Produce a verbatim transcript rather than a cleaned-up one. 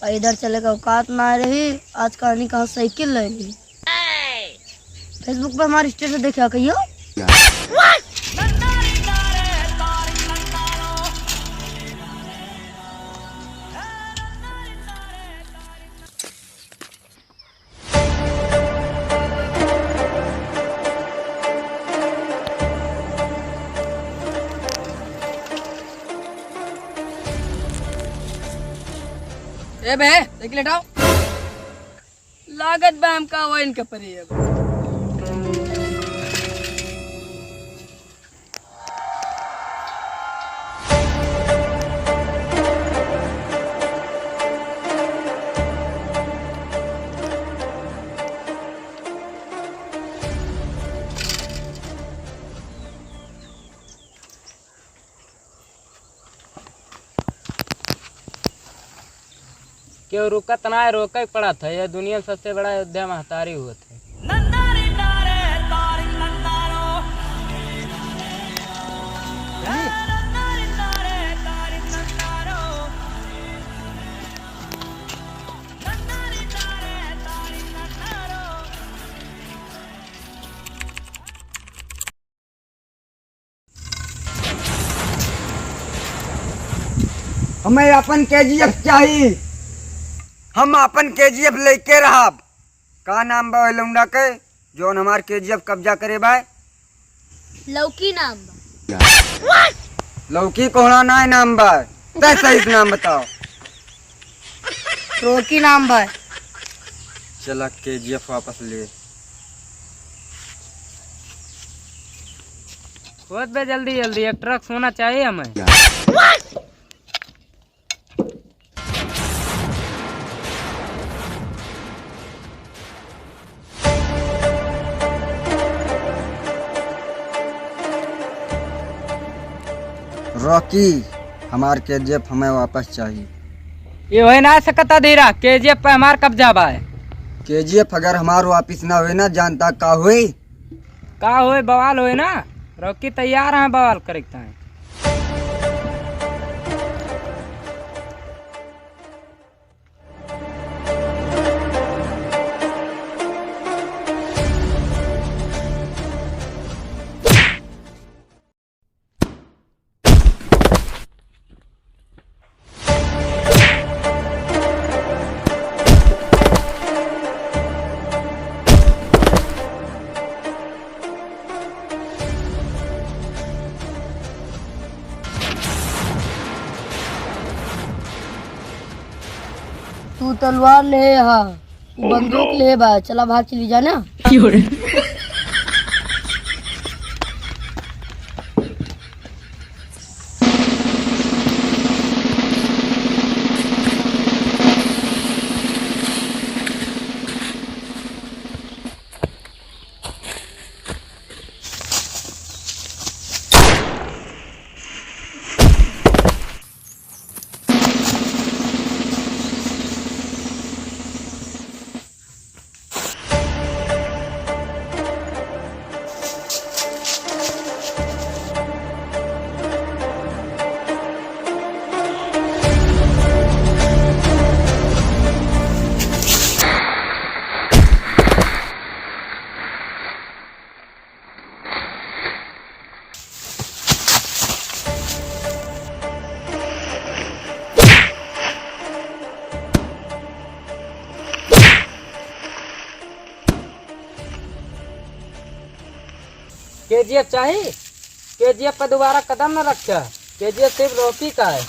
इधर चले का औकात ना रही, आज कहानी कहाँ साइकिल ले ली। Facebook पे हमारे status देखा कहियो। ए बे, साइकिल हटाओ। लागत बा हमका वइन के परी अब। केहू रुकत ना है, रोके के पड़त है। ये दुनिया में सबसे बड़ा अयोध्या महतारी होत है। हमें अपन KGF चाही, हम अपन KGF लेके रहब। का नाम बा ओए लौंडा के, जौन हमार KGF कब्जा करे बा? लौकी नाम बा। लौकी कोहड़ा नाय नाम बा, तै सही से नाम बताओ। रोकी नाम बा। चला KGF वापस ले। खोद बे जल्दी जल्दी, एक ट्रक सोना चाहिए हमें। रॉकी, हमार KGF हमें वापस चाहिए। ये होइ ना सकता धीरा, KGF पे हमार कब्जा बा। KGF अगर हमार वापिस ना होए ना, जानता का होई? का होए, बवाल होए ना। रॉकी तैयार है बवाल करे के ताईं। तू तलवार ले हा, उ बंदूक ले बा, चला भाग चली जा ना। KGF चाही? KGF पे दोबारा कदम न रखा। KGF सिर्फ रॉकी का है।